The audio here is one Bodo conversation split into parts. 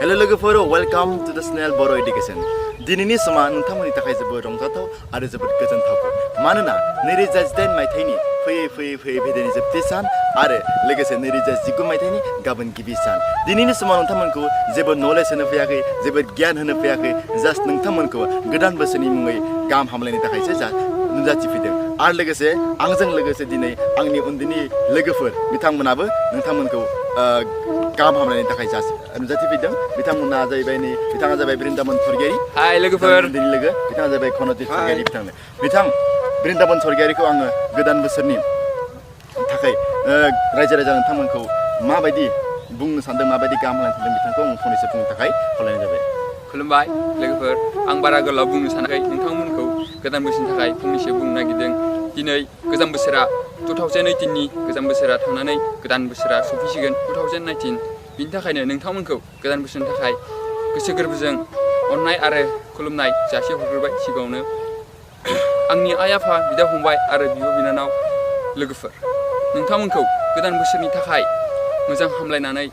हेलो लोगोफोर वेलकाम टू द चैनेल बरो एडुकेशन दिनैनि समा नोंथांमोननि थाखाय जोबोद रंजाथाव आरो जोबोद गोजोनथाव मानोना 2018 मायथाइनि फैयै भेदेनि जोबथि सान आरो लोगोसे 2019 मायथाइनि गाबोन गिबि सान दिनैनि समाव नोंथांमोनखौ जेबो नलेज होनो फैयाखै जेबो गियान होनो फैयाखै जास्ट नोंथांमोनखौ गोदान बोसोरनि मुङै गाहाम हामलायनायनि थाखायसो नुजाथिफैदों आरो लोगोसे आंजों लोगोसे दिनै आंनि उन्दैनि लोगोफोर बिथांमोनाबो नोंथांमोनखौ गाहाम हामलायनायनि थाखाय नुजाथिफैदों बिथांमोना जाहैबाय बृन्दाबन सरगियारि हाय लोगोफोर उन्दैनि लोगो बिथाङा जाहैबाय खनजित सरगियारि बिथां बृन्दाबन सरगियारिखौ आङो गोदान बोसोरनि थाखाय रायजो राजा नोंथांमोनखौ माबायदि बुंनो सानदों माबायदि गाहाम हामलायनो सानदों बिथांखौ आं फंनैसो बुंनो थाखाय खावलायनाय जाबाय खुलुमबाय लोगोफोर आं बारा गोलाव बुंनो सानाखै नोंथांमोनखौ गोदान बोसोरनि थाखाय फंनैसो बुंनो नागिरदों दिनै गोजाम बोसोरा 2018 नि गोजाम बोसोरा थांनानै गोदान बोसोरा सफैसिगोन 2019 बिनि थाखायनो नोंथांमोनखौ गोदान बोसोरनि थाखाय गोसो गोरबोजों अननाय आरो खुलुमनाय जासि हरग्रोबाय सिगाङावनो आंनि आइ आफा बिदा फंबाय आरो बिब' बिनानाव लोगोफोर नोंथांमोनखौ गोदान बोसोरनि थाखाय मोजां हामलायनानै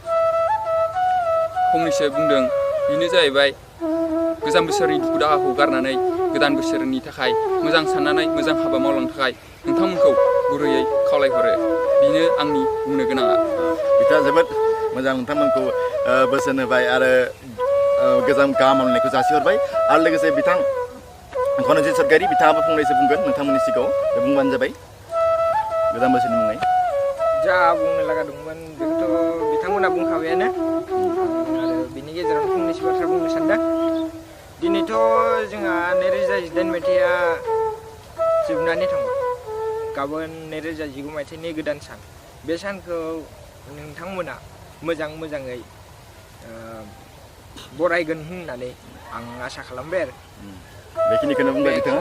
फंनैसो बुंदों बेनो जाहैबाय गोजाम बोसोरनि दुखु दाहाखौ गारनानै गोदान बोसोरनि थाखाय मोजां साननानै मोजां हाबा मावलांनो थाखाय नोंथांमोनखौ गुरैयै खावलायहरो बेनो आंनि बुंनो गोनाङा बिथाङा जोबोद मोजां नोंथांमोनखौ बोसोन होबाय आरो गोजाम गाहाम हामलायनायखौ जासिहरबाय आरो लोगोसे बिथां खनजित सरगियारि बिथाङाबो फंनैसो बुंगोन नोंथांमोननि सिगाङाव बुंबानो जाबाय गोदान बोसोरनि मुङै जा बुंनो लागा दंमोन बेखौथ' बिथांमोना बुंखाबायानो आरो बिनि गेजेराव फंनैसो बाथ्रा बुंनो सानदों दिनैथ' जोंहा 2018 मायथाइया जोबनानै थांबाय गाबोन 2019 मायथाइनि गोदान सान बे सानखौ नोंथांमोना मोजाङै बरायगोन होननानै आं आसा खालामबाय आरो बेखिनिखौनो बुंबाय बिथाङा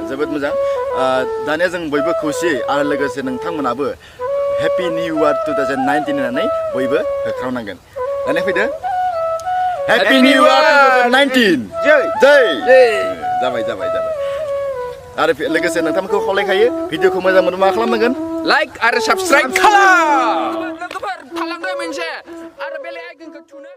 जोबोद मोजां दानिया जों बयबो खौसेयै आरो लोगोसे नोंथांमोनाबो हेपि निउ इयार 2019 होननानै बयबो होख्रावनांगोन दानिया फैदो हेपि निउ इयार 2019 जै जाबाय आरो लोगोसे नोंथांमोनखौ खावलायखायो भिडिअखौ मोजां मोनोबा मा खालामनांगोन लाइक आरो साबस्क्राइब खालाम लोगोफोर थालांदो मोनसे आरो बेल आइकनखौ थुनो